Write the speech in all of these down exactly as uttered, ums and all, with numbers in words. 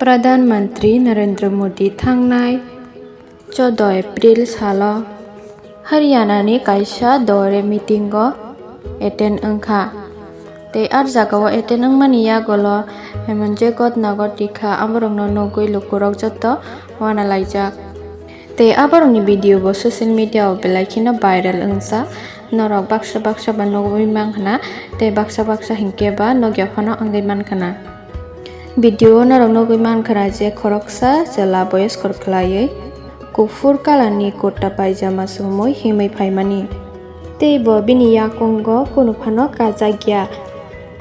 Pradhan Mantri Narendra Modi thangnai choudo April salo Haryana ni kaisa dore meeting o attend wngkha. Tei ah jagao attend wngmani yagulo emon je ghotna ghotikha, aborokno nugwi lukurok joto uanalaijak. Tei aborokni video bo social media o belai kheno viral wngjak. Norok baksa baksa ba nugwi mankhana, tei baksa baksa hinkhe ba nokya phano wngwi mankhana. Video o norok nugwi mankhana je khoroksa chwla boyoskor khwlaiwi kuphur kalarni kurta paijama chumui himwi phaimani. Tei bo bini yakungo kunu phano kajakya.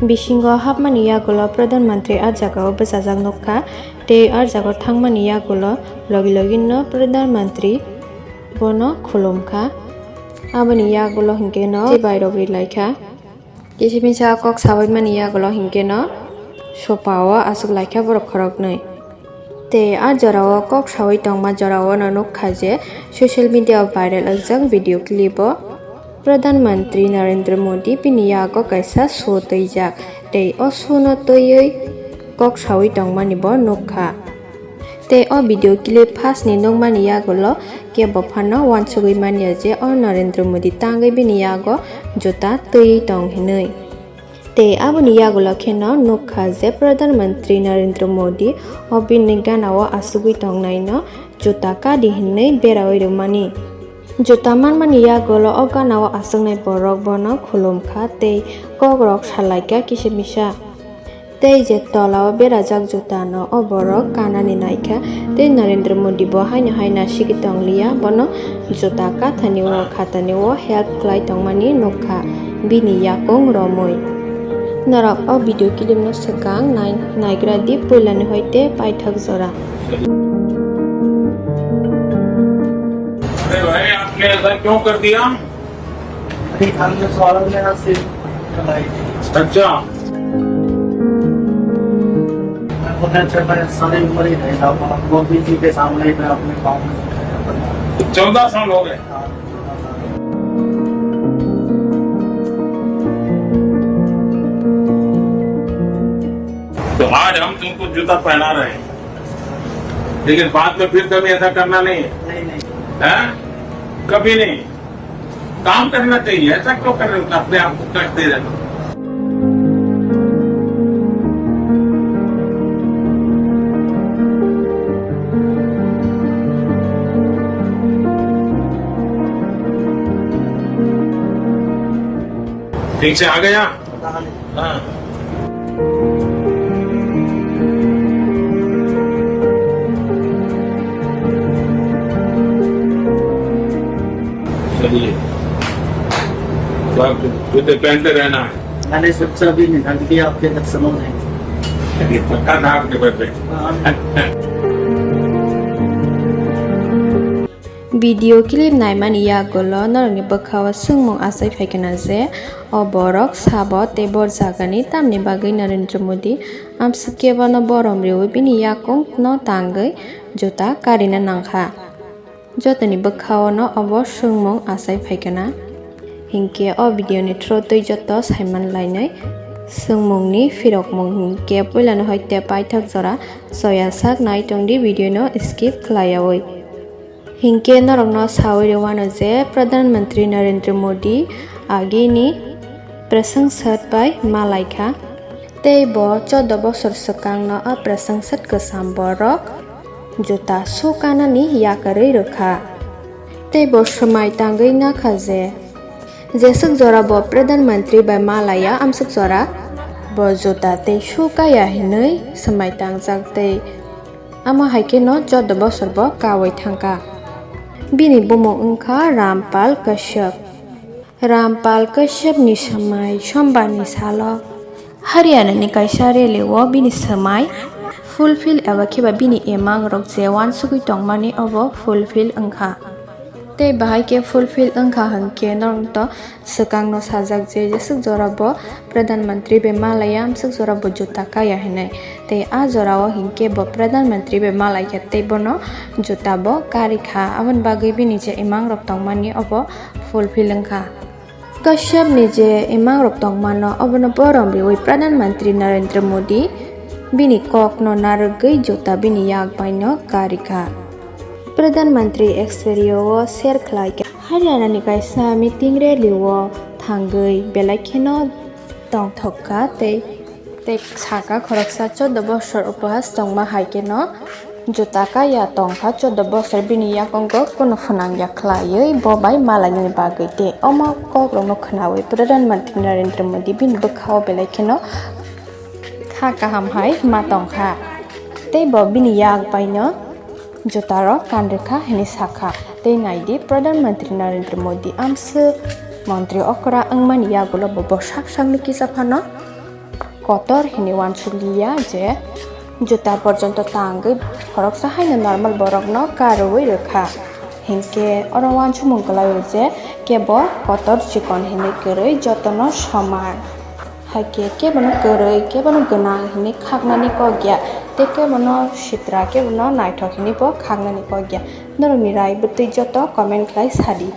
Bisingo hapmani yagulo Pradhan Mantri ah jagao bwchajak nukha, tei ah jagao thangmani yagulo logi logino Pradhan Mantri bono khulumkha. Aboni yagulo hinkhe no tei bairok ri laikha. Kisa misa kok sawi mani yagulo hinkhe no sopa o aswk laikha borok khoroknwi. Tei ah jorao kok sawi tongma jorao no nukha je social media o viral wngjak video clip o Pradhan Mantri Narendra Modi bini yago kaisa show twijak tei o show no twiwi kok sawi tongmani bo nukha. Tei o video clip first ni nukmani yagulo kebo phano uansugwi manya je o Narendra Modi tangwi bini yago juta twi tong hinwi. Tei aboni yagulo kheno nukha je Pradhan Mantri Narendra Modi o bini ganao asugwi tongnaino juta kadi hinwi berawi rwmani. Juta manmani yagulo o ganao aswknai borok bono khulumkha tei kokrok salaikha kisa misa. Tei je tolao berajak jutano o borok kanani naikha, tei Narendra Modi bo haino hai nasigwi tongliya, bono juta kathani o khatani o help khlai tongmani nukha bini yakung romwi. Norok o video clip no swkang nai-, naigra di puilani hoite paithak jora. अरे भाई, आपने ऐसा क्यों कर दिया? अरे, हमने सवाल में आपसे अच्छा। मैं बोला, "अच्छा, मैं सारी उम्र ही नहीं था, आप मोदी जी के सामने मैं अपने पाँव में।" चौदह साल हो गए। तो आज हम तुमको जूता पहना रहे हैं, लेकिन बाद में फिर कभी ऐसा करना नहीं है। नहीं, नहीं। हैं? कभी नहीं। काम करना चाहिए, ऐसा क्यों कर रहे हो? अपने आप को कष्ट दे रहे हो। ठीक से आ गया? हाँ। चलिए। तो आप जूते पहनते रहना है। मैंने सोचा भी नहीं था कि आपके तक समझ आएंगे। ये पक्का था आपके birthday। हाँ। Video clip naimani yagulo norokni bwkhao swngmung achai phaikha na je, o borok sabo tei bor jagani tamni bagwi Narendra Modi amswk kebono borom rwui bini yakungno tangwi juta karina nangkha. Jotoni bwkhaono obo swngmung achai phaikha na. Hinkhe o video ni through twi joto saiman lainai swngmungni phirokmung hinkhe puilano hoite paithak jora soya sak nai tongdi video no skip khlaiyaui. Hinkhe norokno saui rwmano je Pradhan Mantri Narendra Modi agini prasangsad bai malaikha, tei bo choudo bosor swkangno a prasangsad kwcham borok juta su kanani yakarwi rwkha. Tei bo swmai tangwi nakha je, jeswk jora bo Pradhan Mantri bai malaiya, amswk jora bo juta tei su kaya hinwi swmai tangjak tei Amo hai khe no choudo bosor bo kaui thangkha. Bini bumung wngkha Rampal Kashyap. Rampal Kashyap ni swmai Sombar ni salo Haryana ni kaisa rally o bini swmai fulfill eba khe ba bini emang rok je uansugui tongmani obo fulfill wngkha. Tei bahai khe fulfill wngkha hwnkhe norokno swkangno sajak je jeswk jora bo Pradhan Mantri bai malaiya, amswk jora bo juta kaya hinwi. Tei a jorao hinkhe bo Pradhan Mantri bai malaikha tei bono juta bo karikha. Aboni bagwi bini je emangrok tongmani obo fulfill wngkha. Kashyap ni je emangrok tongmano obono borom riui Pradhan Mantri Narendra Modi Bini kokno narwgwi juta bini yak baino karikha. Pradhan Mantri X-radio o share khlaikha. Haryana ni kaisa meeting rally o thangwi belai kheno tongthokha tei, tei sakha khoroksa chordo bosor upahas tongma hai kheno juta kaya tongkha chordo bosor bini yakongo kunu phwnangya khlaiwi bo bai malainani bagwi tei omo kokrokno khnawi Pradhan Mantri Narendra Modi bini bwkhao belai kheno kha kaham hai ma tongkha. Tei bo bini yak baino jutarok kanrikha hinwi sakha. Tei naidi, Pradhan Mantri Narendra Modi amswk montri okra wngmani yagulo bo bwsak sakni kisa phano kotor hinwi uansukliya je juta porjonto tangwi khoroksa haino normal borokno karwi rwkha. Hinkhe oro uansukmung kwlaio je kebo kotor chikon hinwi kwrwi jotono soman. Haikhe kebono kwrwi, kebono gwnang hinwi khaknani kok ya, tei kebono sitra, kebono naithok hinwi bo khaknani kok ya. Norokni rai bwtwi joto comment khlai sadi.